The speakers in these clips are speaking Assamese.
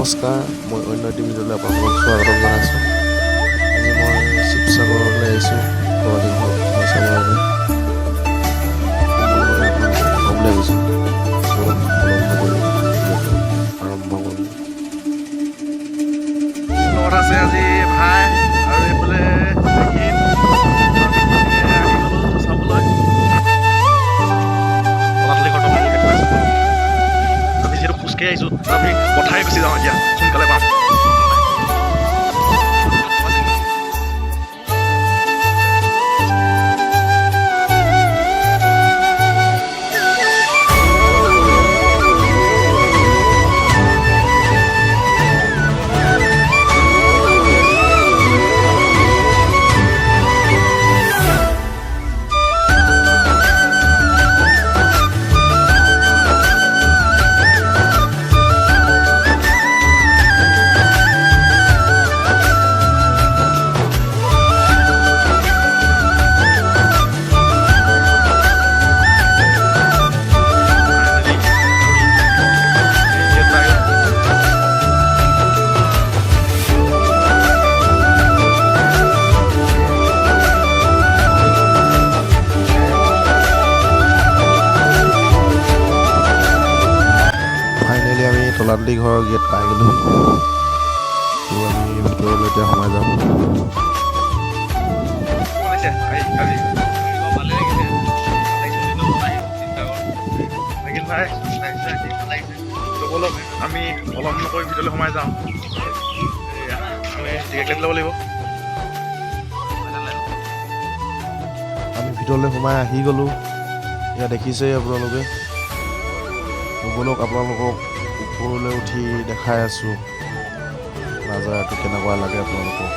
নমস্কাৰ, মই অন্য এটি ভিডিঅ'লৈ আপোনালোকক স্বাগতম জনাইছোঁ। আজি মই শিৱসাগৰলৈ আহিছোঁ তলাতল ঘৰ চাবৰ বাবে। মই আপোনালোকক দেখুৱাম বুলি ভাবিছোঁ। ব'লক, পলম নকৰি ভিডিঅ'টো আৰম্ভ কৰোঁ। লগত আছে আজি ভাই আৰু এইফালে নিখিল। আমি আহি গ'লো চাবলৈ তলাতলি ঘৰটো আপোনালোকক দেখুৱাইছোঁ। আমি যিহেতু খোজকাঢ়ি আহিছোঁ, আমি পথাৰে গুচি যাওঁ, এতিয়া সোনকালে পাম। গেট পাই গ'লো। ফাইনেলি আমি তলাতলি ঘৰৰ গেট পাই গ'লোঁ। তো আমি ভিতৰলৈ এতিয়া সোমাই যাম। কেনেকুৱা লাগিছে আহি আজি? ভালে লাগিছে। লাগিল ভাই। তো ব'লক, আমি পলম নকৰি ভিতৰলৈ সোমাই যাওঁ। এয়া, আমি টিকেট কাটি ল'ব লাগিব। আমি ভিতৰলৈ সোমাই আহি গ'লোঁ। এয়া দেখিছেই আপোনালোকে। তো ব'লক, আপোনালোকক ওপৰলৈ উঠি দেখাই আছোঁ নাজাৰাটো কেনেকুৱা লাগে আপোনালোকক।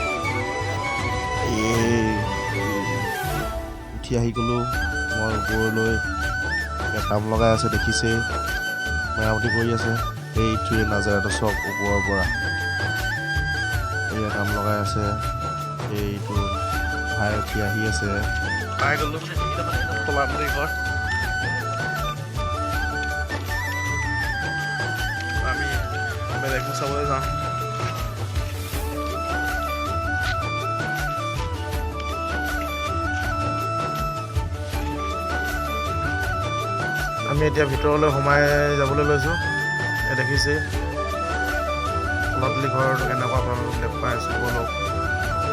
এই উঠি আহি গ'লোঁ মই ওপৰলৈ। এতিয়া কাম লগাই আছে, দেখিছেই, মেৰামতি কৰি আছে। এইটোৱে নাজাৰাটো চাওক ওপৰৰ পৰা। এয়া কাম লগাই আছে। এইটো ভাই উঠি আহি আছে। পাই গ'লোঁ তলাতলি ঘৰ। আমি বেলেগবোৰ চাবলৈ যাওঁ। আমি এতিয়া ভিতৰলৈ সোমাই যাবলৈ লৈছোঁ। এই দেখিছেই তলাতলি ঘৰটো কেনেকুৱা, আপোনালোকক দেখুৱাই আছোঁ। ব'লক,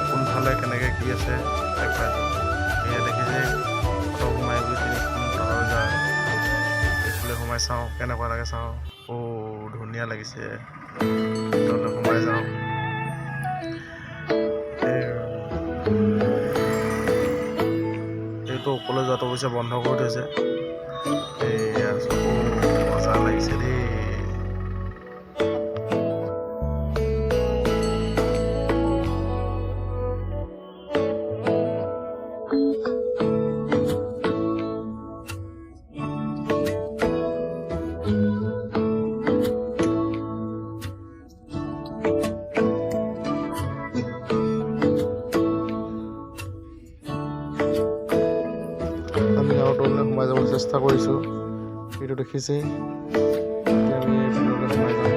কোনফালে কেনেকৈ কি আছে দেখুৱাই আছোঁ। এয়া দেখিছে, অটো সোমাই গৈ তিনিখন দৰ্জা। এইফালে সোমাই চাওঁ কেনেকুৱা লাগে চাওঁ। অ' ধুনীয়া লাগিছে। ভিতৰলৈ সোমাই যাওঁ। এইটো ওপৰলৈ যোৱাটো অৱশ্যে বন্ধ কৰি থৈছে। এইয়া চাওক, মজা লাগিছে দেই। আমি আৰু তললৈ সোমাই যাবলৈ চেষ্টা কৰিছোঁ। এইটো দেখিছেই। এতিয়া আমি ভিতৰলৈ সোমাই যাওঁ।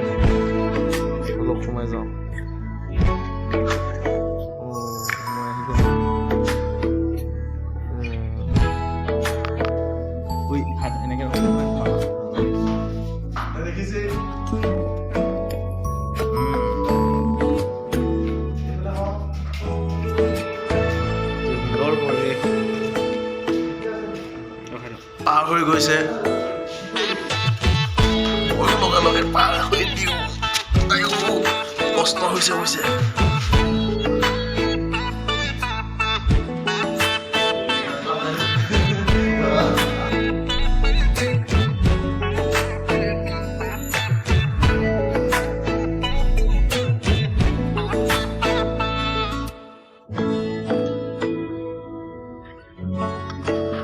অলপ সোমাই যাওঁ। অ' সোমাই আহি গ'লো। হাত এনেকে। দেখিছে। সুন্দৰ পৰিৱেশ। পাৰ হৈ গৈছে। ময়ো লগে লগে পাৰ হৈ দিওঁ। আইঔ, কষ্ট হৈছে অৱশ্যে।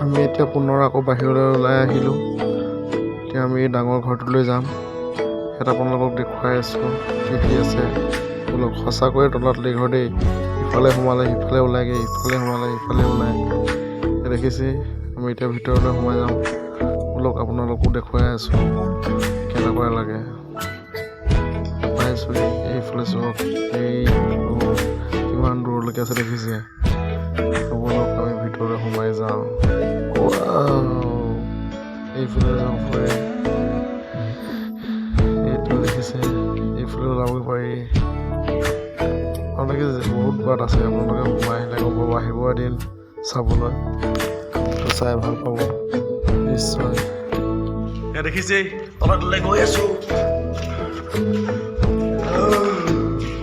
আমি এতিয়া পুনৰ আকৌ বাহিৰলৈ ওলাই আহিলোঁ। এতিয়া আমি ডাঙৰ ঘৰটোলৈ যাম। ইয়াত আপোনালোকক দেখুৱাই আছোঁ কি কি আছে। ব'লক। সঁচাকৈয়ে তলাতলি ঘৰ দেই। ইফালে সোমালে সিফালে ওলায়গৈ, ইফালে সোমালে সিফালে ওলায়। দেখিছে, আমি এতিয়া ভিতৰলৈ সোমাই যাম। ব'লক, আপোনালোকো দেখুৱাই আছোঁ কেনেকুৱা লাগে। পাই আছোঁ। এইফালে চাওক, এই কিমান দূৰলৈকে আছে দেখিছে। ব'লক, আমি ভিতৰলৈ সোমাই যাওঁ। Wow! এইফালে যাব পাৰে, এইটো দেখিছে, এইফালে ওলাব পাৰি। আপোনালোকে বহুত বাট আছে, আপোনালোকে সোমাই আহিলে গম পাব। আহিব এদিন চাবলৈ, তো চাই ভাল পাব নিশ্চয়। এয়া দেখিছেই, তলতলৈ গৈ আছো।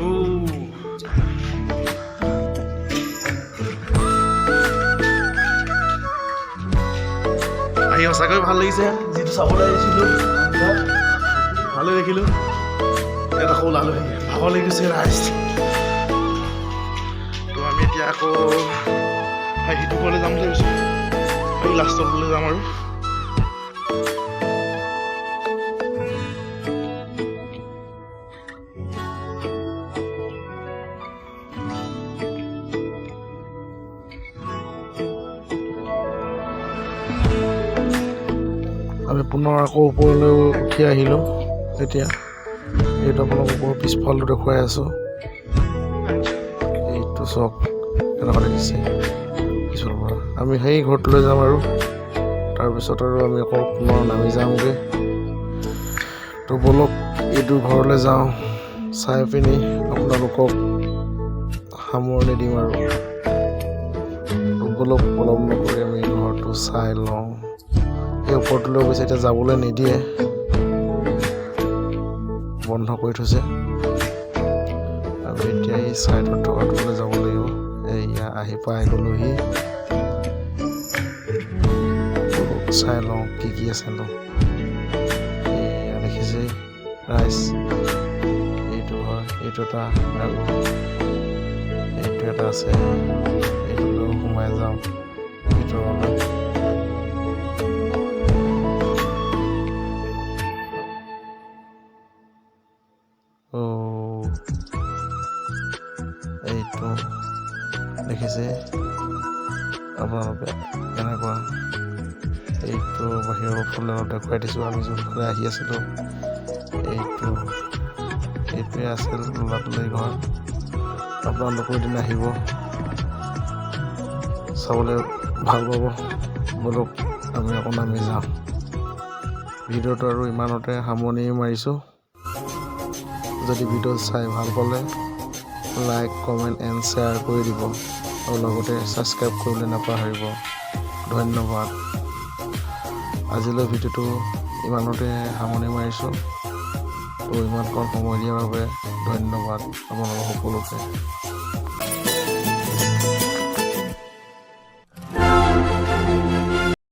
উ। আহি সঁচাকৈ ভাল লাগিছে। যিটো চাবলৈ আহিছিলোঁ, ভালেই দেখিলোঁ। ইয়াত আকৌ ওলালোহি, ভাগৰ লাগি গৈছে ৰাইজ। তো আমি এতিয়া আকৌ সেই সিটো ঘৰলৈ যাম বুলি ভাবিছোঁ, সেই লাষ্টলৈ যাম আৰু। আমি পুনৰ আকৌ ওপৰলৈ উঠি আহিলোঁ। এতিয়া এইটো আপোনাক ওপৰৰ পিছফালটো দেখুৱাই আছোঁ। এইটো চাওক, কেনেকুৱা দেখিছে পিছৰ পৰা। আমি সেই ঘৰটোলৈ যাম আৰু তাৰপিছত আৰু আমি আকৌ পুনৰ নামি যামগৈ। তো ব'লক, এইটো ঘৰলৈ যাওঁ, চাই পিনি আপোনালোকক সামৰণি দিম আৰু। তো ব'লক, পলম নকৰি আমি ঘৰটো চাই লওঁ। এই ওপৰটোলৈ অৱশ্যে এতিয়া যাবলৈ নিদিয়ে, বন্ধ কৰি থৈছে। আমি এতিয়া এই ছাইডত থকাটোলৈ যাব লাগিব। এইয়া আহি পাই গ'লোহি। ব'লক, চাই লওঁ কি কি আছে ন। এইয়া দেখিছে ৰাইজ, এইটো হয়, এইটো এটা আৰু এইটো এটা আছে। এইটোলৈ সোমাই যাওঁ ভিতৰলৈ। অ', এইটো দেখিছে আপোনালোকে কেনেকুৱা। এইটো বাহিৰৰ ফালে অলপ দেখুৱাই দিছোঁ, আমি যোনফালে আহি আছিলোঁ। এইটোৱে আছিল তলাতল ঘৰ। আপোনালোকো এদিন আহিব, চাবলৈ ভাল পাব। ব'লক, আমি আকৌ নামি যাওঁ। ভিডিঅ'টো আৰু ইমানতে সামৰণি মাৰিছোঁ। যদি ভিডিঅ' চাই ভাল পালে লাইক, কমেণ্ট এণ্ড শ্বেয়াৰ কৰি দিব আৰু লগতে ছাবস্ক্ৰাইব কৰিবলৈ নাপাহৰিব। ধন্যবাদ। আজিলৈ ভিডিঅ'টো ইমানতে সামৰণি মাৰিছোঁ। তো ইমানকণ সময় দিয়াৰ বাবে ধন্যবাদ আপোনালোক সকলোকে।